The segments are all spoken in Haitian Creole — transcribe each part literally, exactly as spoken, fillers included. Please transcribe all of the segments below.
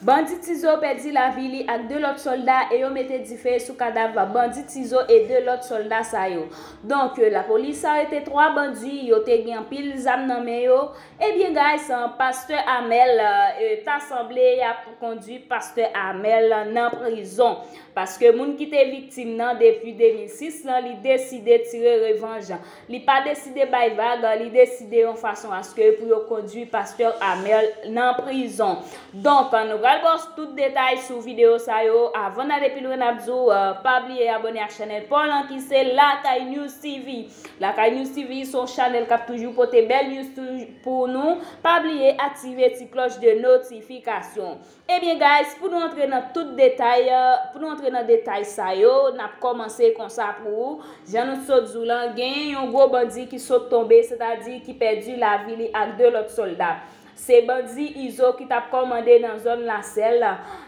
Bandi Tizo pèdi lavi li ak de lòt sòlda e yo mete dife sou kadav bandi Tizo e de lòt sòlda sa yo. Donk, lapolis arete twa bandi, yo te gen anpil zam nan men yo. Ebyen, guys, pastè Amèl, eh, ta sanble y ap kondui pastè Amèl nan prizon. Paske moun ki te viktim nan depi de mil sis lan, li deside tire revanj. Li pa deside bay vag, li deside yon fason aske pou yo kondui pastè Amèl nan prizon. Donk, nou pral ba w tout detay sou videyo sa yo. Avan n ale pi lwen, n ap di w, eh, pa bliye abòne ak chanèl pa w lan ki se Lakay News T V. Lakay News T V se yon chanèl k ap toujou pote bèl news tou-, pou nou. Pa bliye aktive ti klòch de notifikasyon. Ebyen, guys, pou nou antre nan tout detay, eh, pou nou antre nan detay sa yo, n ap kòmanse konsa pou ou. Jan nou t sot di w lan, genyen yon gwo bandi ki sot tonbe, sètadi ki pèdi lavi li ak de lòt sòlda. Se bandi Izo ki t ap kòmande nan zòn Lasèl,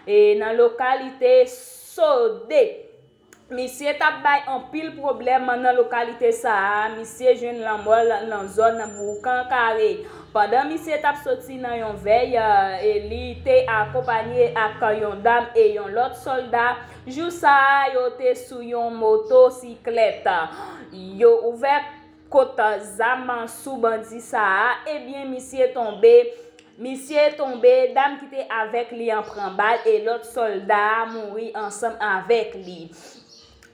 e nan lokalite Sode. Misye t ap bay anpil pwoblèm nan lokalite sa a. Misye jwenn lanmò l nan zòn Boukan Kare. Pandan misye t ap soti nan yon vèy, e li te akonpanye ak yon dam e yon lòt sòlda. Jou sa a, yo te sou yon motosiklèt. Yo ouvè kot zam sou bandi sa a, ebyen, misye tonbe. Misye tonbe, dam ki te avèk li an pran bal e lòt sòlda a mouri ansanm avèk li.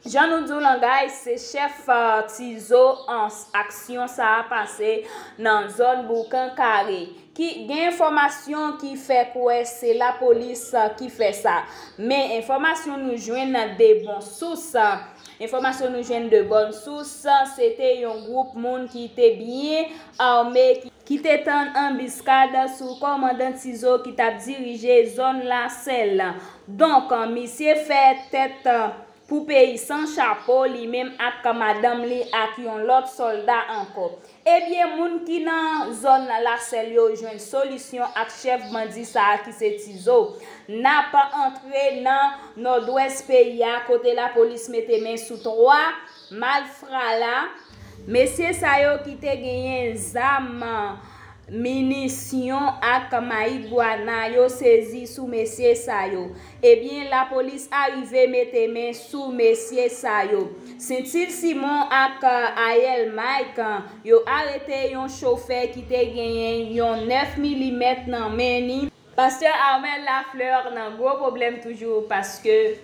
Jan nou di w lan, guys, se chèf, eh, Tizo an s-, aksyon sa a pase nan zòn Boukan Kare. Ki gen enfòmasyon ki fè kwè se lapolis, eh, ki fè sa. Men enfòmasyon nou jwenn de bon sous, eh, enfòmasyon nou jwenn de bòn sous, eh, se te yon gwoup moun ki te byen ame, ki, ki te tann anbiskad sou kòmandan Tizo ki t ap dirije zòn Lasèl. Donk, misye fè tèt, eh, pou peyi san chapo, li menm ak madanm li ak yon lòt sòlda ankò. Ebyen, moun ki nan zòn Lasèl yo jwenn solisyon ak chèf bandi sa a ki se Tizo. N ap antre nan nòdwès peyi a, kote lapolis mete men sou twa malfra la. Mesye sa yo ki te genyen zam, minisyon ak mayigwana yo sezi sou mesye sa yo. Ebyen, lapolis arive mete men sou mesye sa yo. Sentil Simon ak, eh, Ayèl Mike, eh, yo arete yon chofè ki te genyen yon nèf milimèt nan men ni. Pastè Armel Lafleur nan gwo pwoblèm toujou paske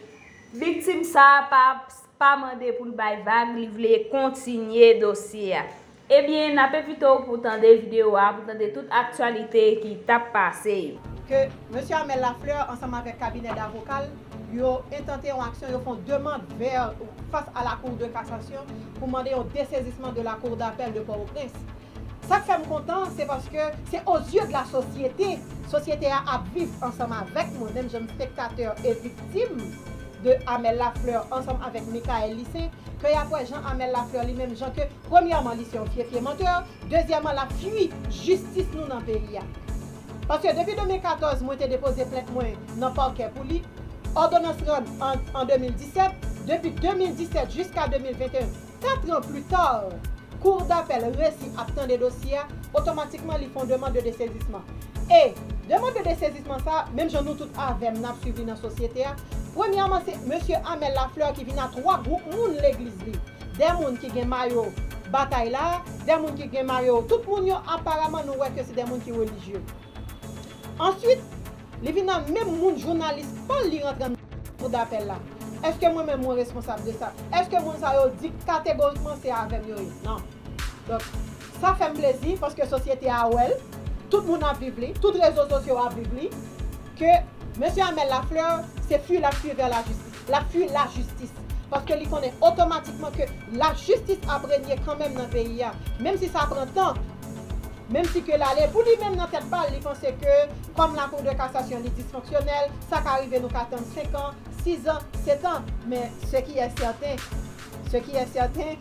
viktim sa a pa, pa mande pou l bay vag, li vle kontinye dosye a. Ebyen, n ap envite w pou w tande videyo a, pou w tande tout aktyalite ki t ap pase yo. Ke mesye Armel Lafleur ansanm avèk kabinè davoka l, yo entante yon aksyon, yo fè yon demann vè, fas a la Cour de cassation pou mande yon desezisman de la Cour d'appel de Port-au-Prince. Sa k fè m kontan, se paske se aux yeux de la société, sosyete a ap viv ansanm avèk mwen, menm jan m spektatè e viktim de Armel Lafleur ansanm avèk Michaël Licin, ke y ap wè jan Armel Lafleur li menm jan ke, premyèman, li se yon fyefye mantè, dezyèmman, l ap fwi jistis nou nan peyi a. Paske depi de mil katòz, mwen te depoze plent mwen nan pakè pou li, òdonans rann an, an de mil disèt, depi de mil disèt jiska de mil venteyen, kat an pli ta, Cour d'appel resi ap tande dosye a, otomatikman li fè yon demann de desezisman. E demann de desezisman sa, menm jan nou tout avè m n ap swiv li nan sosyete a, premyèman se mesye Armel Lafleur ki vin a twa gwoup moun legliz li. De moun ki gen mayo batay la, de moun ki gen mayo, tout moun yo aparaman nou wè ke se de moun ki relijye. Answit, li vin nan menm moun jounalis pa l li rantre nan Cour d'appel la. Èske mwen menm mwen responsab de sa? Èske moun sa yo di kategorikman se avè m yo ye? Non. Donk, sa fè m plezi paske sosyete a wè l, tout moun ap viv li, tout rezo sosyo ap viv li, ke mesye Armel Lafleur se fui l ap fui vè lajistis. L ap fui lajistis. Paske li konnen otomatikman ke lajistis ap renye kanmenm nan peyi a. Menm si sa pran tan, menm si ke l ale pou li menm nan tèt pa l, li panse ke kòm la Cour de cassation li disfonksyonèl, sa ka rive nou ka tann senk an, sis an, sèt an. Men ce qui est certain, ce qui est certain,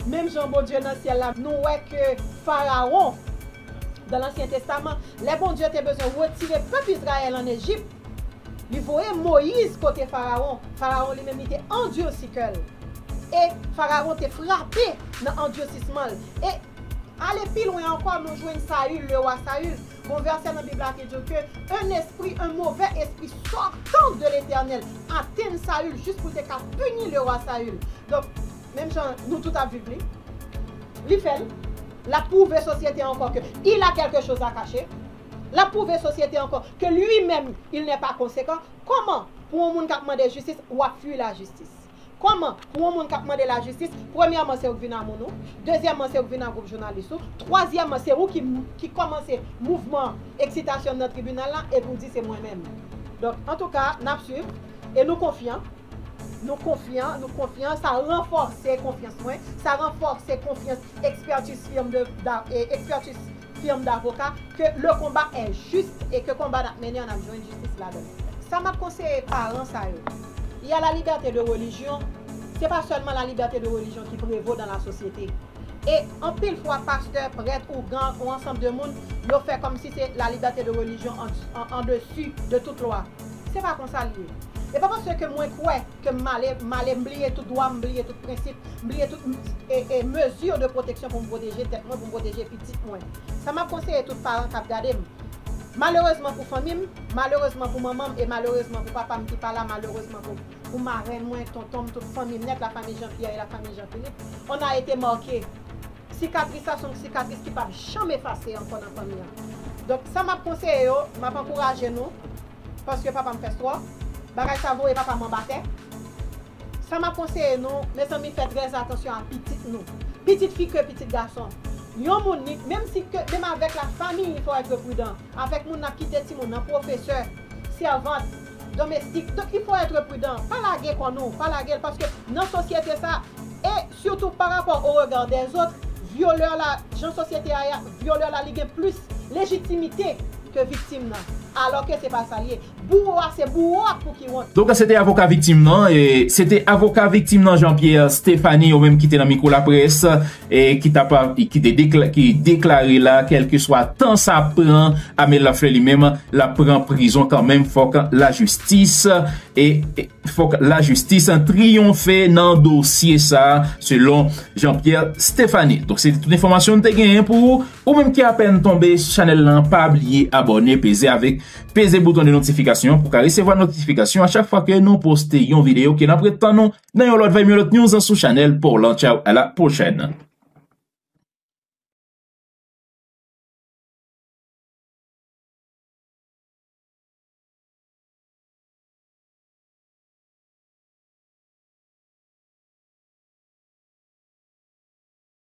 menm jan Bondye nan syèl la, nou wè ke Farawon, dans l'Ancien Testament, lè Bondye te bezwen retire pèp Izrayèl ann Ejip, li voye Moyiz kote Farawon. Farawon li menm li te andisi kè l. E Farawon te frape nan andisisman l. E Ale pi lwen ankò, nou jwenn Saül, le roi Saül. Gon vèsè nan Bib la ki di ke un esprit, un mauvais esprit sortant de l'Éternel, atenn Saül jis pou l te ka pini le roi Saül. Donk, menm jan nou tout ap viv li, li fè l. L ap pwouve sosyete ankò ke il a quelque chose à cacher. L ap pwouve sosyete ankò ke lui-même, il n'est pas conséquent. Kòman pou yon moun k ap mande jistis, w ap fui lajistis? Kòman pou yon moun k ap mande lajistis, premyèman, se ou k vin a moun ou, dezyèmman, se ou k vin a gwoup jounalis ou, twazyèmman, se ou ki, ki kòmanse mouvman eksitasyon nan tribinal la, epi ou di se mwen menm. Donk, antouka, n ap swiv, e nou konfyan, nou konfyan, nou konfyan, sa ranfòse konfyans mwen, sa ranfòse konfyans ekspertiz firm de, da, e, ekspertiz firm d'avocat, que le combat est juste et que konba n ap mennen an, n ap jwenn jistis ladan l. Sa m ap konseye paran sa yo, il y a la liberté de religion, se pa sèlman la liberté de religion ki prevo dans la société. E anpil fwa, pastè, prèt, ougan, ou ansanm de moun, yo fè kòmsi se la liberté de religion an, an, an desi de tout lwa. Se pa konsa l ye. E pa paske mwen kwè ke m ale, m ale, m bliye tout dwa, m bliye tout prensip, m bliye tout, e, e, mezi de pwoteksyon pou m pwoteje tèt mwen, pou m pwoteje pitit mwen. Sa m ap konseye tout paran k ap gade m. Malerezman pou fanmi m, malerezman pou manman m e malerezman pou papa m ki pa la, malerezman pou, pou marenn mwen, tonton m, tout fanmi m nèt, la famille Jean-Pierre et la famille Jean-Philippe, on a été marqué. Sikatris sa se yon sikatris ki p ap janm efase ankò nan fanmi an. Donk, sa m ap konseye yo, m ap ankouraje nou, paske papa m fè swò, bagay sa voye papa m anba tè. Sa m ap konseye nou, mezanmi, fè trè atansyon a pitit nou. Pitit fi ke pitit gason. Yon moun, li, menm si ke, menm avèk la famille, il faut être prudent. Avèk moun n ap kite timoun nan, pwofesè, sèvant, domestik. Donk, il faut être prudent. Pa lage kò nou, pa lage l, paske nan sosyete sa, e sitou pa rapò au regard des autres, vyolè la, jan sosyete a ye a, vyolè la, li gen plis lejitimite ke viktim nan. Alòske se pa sa l ye. Bouwo a, se bouwo a pou ki wont. Donk, se te avoka viktim nan, e se te avoka viktim nan, Jean-Pierre Stéphanie, yo menm ki te nan mikwo laprès, e ki t ap, ki te dekla-, ki deklare la, kèlkeswa tan sa pran, Amel Lafleur li menm, l ap pran prizon kanmenm, fòk lajistis, e, e fòk lajistis triyonfe nan dosye sa, selon Jean-Pierre Stéphanie. Donk, se tout enfòmasyon n te genyen pou ou. Ou menm ki apèn tonbe sou chanèl lan, pa bliye abòne, peze avèk, peze bouton de notifikasyon pou ka resevwa notifikasyon a chak fwa ke nou poste yon videyo, ke n ap ret tann nou nan yon lòt Vay Milot News sou chanèl pa w lan. Tchaw, à la prochaine.